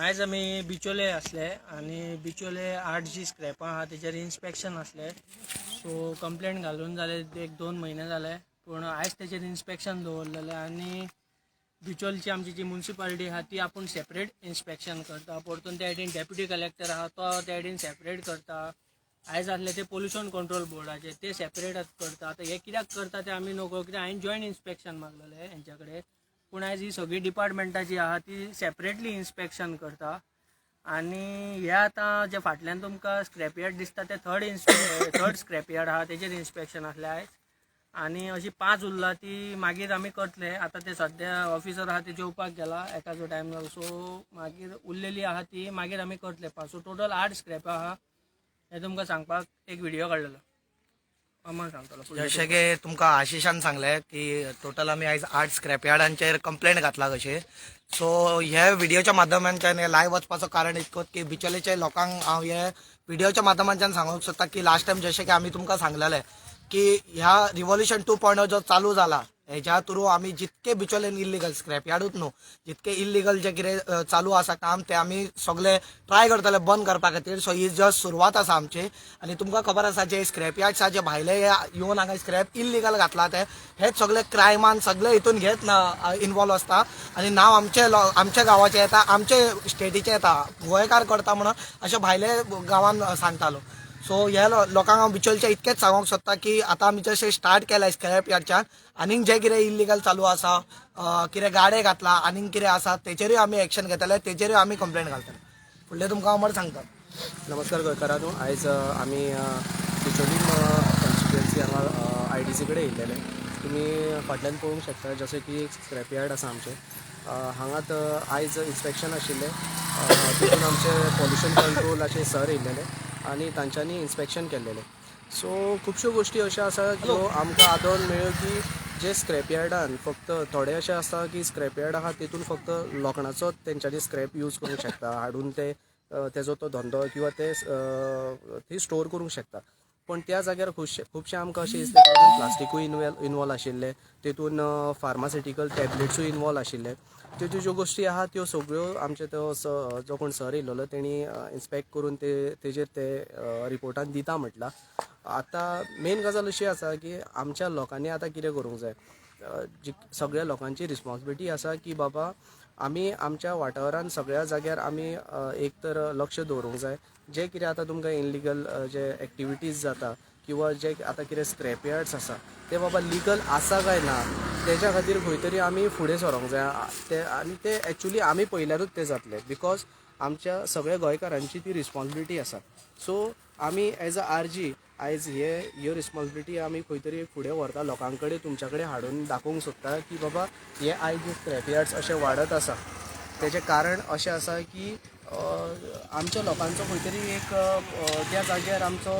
आयज आमी बिचोले आसले आनी बिचोले 8 जी स्क्रॅपां आहा तेजेर इन्स्पेक्शन आसलें. सो कंप्लेंट घालून जाले 1-2 म्हयने जाले, पूण आयज तेजेर इन्स्पेक्शन दवरलेलें आनी बिचोलची आमची जी मुन्सिपालिटी आहा ती आपूण सेपरेट इन्स्पेक्शन करता. परतून त्या सायडीन डेप्युटी कलेक्टर आहा तो त्या सायडीन सेपरेट करता. आयज आसले ते पोल्युशन कंट्रोल बोर्डाचे ते सेपरेट करता. आतां हे कित्याक करता ते आमी नको, कित्याक हांवें जॉयंट इन्स्पेक्शन मागलेलें हेंच्या कडेन, पूण आयज ही सगळी डिपार्टमेंटाची आहा ती सेपरेटली इन्स्पेक्शन करता. आनी हे आतां जे फाटल्यान तुमकां स्क्रॅप यार्ड दिसता ते थर्ड स्क्रॅप यार्ड आहा तेजेर इन्स्पेक्शन आसलें आयज. आनी अशी 5 उरला ती मागीर आमी करतले. आतां ते सद्या ऑफिसर आहा ते जेवपाक गेला एकाचो टायम जालो, सो मागीर उरलेली आहा ती मागीर आमी करतले 5. सो टोटल 8 स्क्रॅप आहा हें तुमकां सांगपाक एक व्हिडिओ काडलेलो. अमर सांगतलो. जशें की तुमकां आशिशान सांगलें की टोटल आमी आयज 8 स्क्रॅप यार्डांचेर कंप्लेंट घातला कशें. सो हे व्हिडिओच्या माध्यमांच्यान लायव्ह वचपाचो कारण इतकोच की बिचोलेच्या लोकांक हांव हे व्हिडिओच्या माध्यमांच्यान सांगूंक सोदता की लास्ट टायम जशें की आमी तुमकां सांगलेलें की ह्या रिव्होल्युशन 2.0 जो चालू जाला हेज्या थ्रू आमी जितके बिचोलेन इल्लिगल स्क्रॅप यार्डूच न्हू, जितके इल्लिगल जे कितें चालू आसा काम ते आमी सगळे ट्राय करतले बंद करपा खातीर. सो ही जस्ट सुरवात आसा आमची. आनी तुमकां खबर आसा जे स्क्रॅप यार्ड्स आसा जे भायले येवन हांगा स्क्रॅप इल्लिगल घातला ते हेच सगळे क्रायमान सगळे हितून घेत इनवॉल्व आसता आनी नांव आमचे आमच्या गांवाचें येता, आमचे स्टेटीचें येता, गोंयकार करता म्हणून अशें भायले गांवान सांगतालो. सो ह्या लोकांक हांव बिचोलचें इतकेंच सांगूंक सोदता की आतां आमी जशें स्टार्ट केलां स्क्रॅप यार्डच्यान आनीक जें कितें इल्लिगल चालू आसा, कितें गाडे घातला आनीक कितें आसा तेचेरूय आमी एक्शन घेतले, तेचेरूय आमी कंप्लेंट घालतले. फुडलें तुमकां अमर सांगता. नमस्कार गोंयकारांनो, आयज आमी बिचोलीम कॉन्स्टिट्युएन्सी हांगा IDC कडेन येयल्लेले. तुमी फाटल्यान पळोवंक शकता जशें की एक स्क्रॅप यार्ड आसा आमचें. हांगात आयज इन्स्पेक्शन आशिल्लें, तितून आमचे पॉल्युशन कंट्रोलाचे सर येयल्लेले आनी तांच्यांनी इन्स्पेक्शन केल्लेलें. सो खुबश्यो गोश्टी अश्यो आसा ज्यो आमकां आदोन मेळ्ळ्यो की जे स्क्रॅप यार्डान फक्त थोडे अशे आसता की स्क्रॅप यार्ड आहा तितून फक्त लोखणाचो तेंच्यांनी स्क्रॅप यूज करूंक शकता, हाडून ते तेजो तो धंदो किंवा ते थंय स्टोर करूंक शकता. पूण त्या जाग्यार खुबशे आमकां अशें दिसलें तितून प्लास्टिकूय इनवॉल्व आशिल्लें, तितून फार्मासिटिकल टॅबलेट्सूय इनवॉल्व आशिल्ले. त्यो ज्यो गोश्टी आहा त्यो सगळ्यो आमचे तो जो कोण सर येयल्लो तेणी इन्स्पेक्ट करून ते तेजेर ते रिपोर्टान दिता म्हटलां. आतां मेन गजाल अशी आसा की आमच्या लोकांनी आतां कितें करूंक जाय, जी सगळ्या लोकांची रिस्पॉन्सिबिलिटी आसा की बाबा आमी आमच्या वाठारान सगळ्या जाग्यार आमी एक तर लक्ष दवरूंक जाय. जे कितें आतां तुमकां इनलिगल जे एक्टिविटीज जाता किंवा जे आतां कितें स्क्रॅप यार्ड्स आसा ते बाबा लिगल आसा काय ना तेज्या खातीर खंय तरी आमी फुडें सरोंक जाय. ते आनी ते एक्चुली आमी पळयल्यारूच ते जातले, because आमच्या सगळ्या गोंयकारांची ती रिस्पॉन्सिबिलिटी आसा. सो आमी एज अ RG आयज ह्यो रिस्पॉन्सिबिलिटी आमी खंय तरी फुडें व्हरता, लोकां कडेन तुमच्या कडेन हाडून दाखोवंक सोदता की बाबा हे आयज जे स्क्रॅप यार्ड्स अशे वाडत आसा तेजें कारण अशें आसा की आमच्या लोकांचो खंय तरी एक त्या जाग्यार आमचो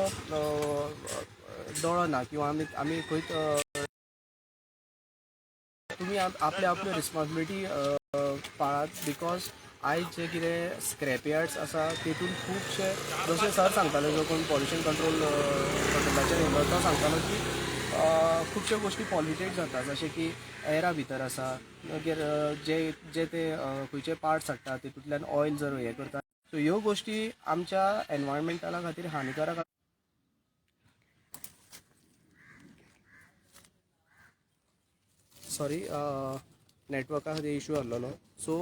दोळो ना किंवा आमी खंय तुमी आपले आपल्यो रिस्पॉन्सिबिलिटी पाळात. Because आयज जे कितें स्क्रॅप यार्ड्स आसा तितून खुबशे जशें सर सांगताले, जो कोण पॉल्युशन कंट्रोलाचेर येयलो तो सांगतालो की खुबश्यो गोश्टी पॉल्युटेड जाता, जशें की एरा भितर आसा, मागीर जे जे ते खंयचे पार्ट्स हाडटा तितूंतल्यान ऑयल जर हें करता. सो ह्यो गोश्टी आमच्या एनवायरमेंटला खातीर हानिकारक. सॉरी, नेटवर्का खातीर इशू आहलोलो. सो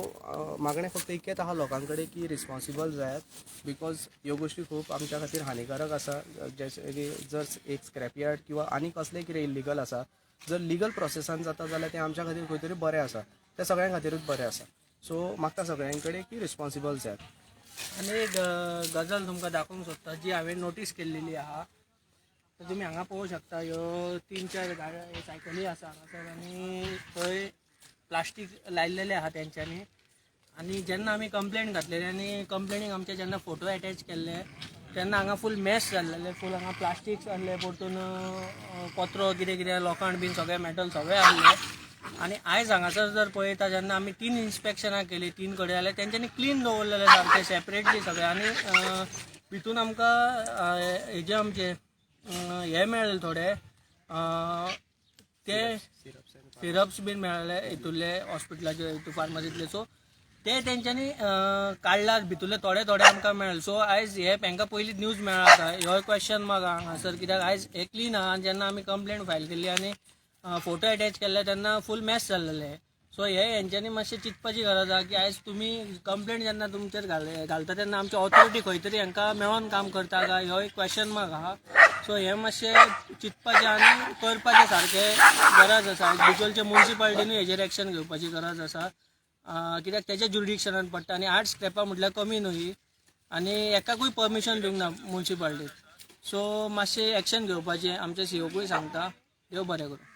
मागणें फक्त इतकेंच आहा लोकां कडेन की रिस्पॉन्सिबल जायात, because ह्यो गोश्टी खूब आमच्या खातीर हानिकारक आसा. जशें की जर एक स्क्रॅप यार्ड किंवा आनी कसलें कितें इल्लिगल आसा, जर लिगल प्रोसेसान जाता जाल्यार तें आमच्या खातीर खंय तरी बरें आसा, तें सगळ्यां खातीरूच बरें आसा. सो मागता सगळ्यां कडेन की रिस्पॉन्सिबल जायात. आनी एक गजाल तुमकां दाखोवंक सोदता जी हांवें नोटीस केल्लेली आहा. तर तुमी हांगा पळोवंक शकता ह्यो 3-4 गाड्यो सायकली आसा हांगासर आनी थंय प्लास्टीक लायल्लेलें आहा तेंच्यांनी. आनी जेन्ना आमी कंप्लेन घातलेली आनी कंप्लेनीक आमचे जेन्ना फोटो एटॅच केल्ले तेन्ना हांगा फूल मॅस जाल्लेलें, फूल हांगा प्लास्टीक आहले, परतून पत्रो कितें कितें लोखण बीन सगळें मेटल सगळें आहलें. आनी आयज हांगासर जर पळयता जेन्ना आमी 3 इन्स्पेक्शनां केली 3 कडेन जाल्यार तेंच्यांनी क्लीन दवरलेलें सारकें सेपरेटली सगळें. आनी भितून आमकां हेजे आमचे हे मेळ्ळे थोडे ते सिरप्स बीन मेळ्ळे हितूंतले हॉस्पिटलाचे हितून फार्मासींतले. सो ते तेंच्यांनी काडला भितूरले थोडे थोडे आमकां मेळ्ळे. सो आयज हे हांकां पयलींच न्यूज मेळ्ळा आतां हो क्वेश्चन मार्क आहा हांगासर, कित्याक आयज हे क्लीन आहा आनी जेन्ना आमी कंप्लेंट फायल केल्ली आनी फोटो एटॅच केल्ले तेन्ना फूल मॅस जाल्लेले. सो हे हेंच्यांनी मातशें चिंतपाची गरज आहा की आयज तुमी कंप्लेंट जेन्ना तुमचेर घालता तेन्ना आमची ऑथॉरिटी खंय तरी हांकां मेळोन काम करता काय, हो एक क्वेश्चन मार्क आहा. सो हे मातशें चिंतपाचें आनी करपाचें सारकें गरज आसा. बिचोलचे मुन्सिपालिटीनूय हेजेर एक्शन घेवपाची गरज आसा, कित्याक तेच्या ज्युरिडिक्शनान पडटा आनी 8 स्क्रॅपां म्हटल्यार कमी न्हय आनी एकाकूय परमिशन दिवंक ना मुन्सिपालिटीक. सो मातशें एक्शन घेवपाचें आमच्या सीओकूय सांगता. देव बरें करूं.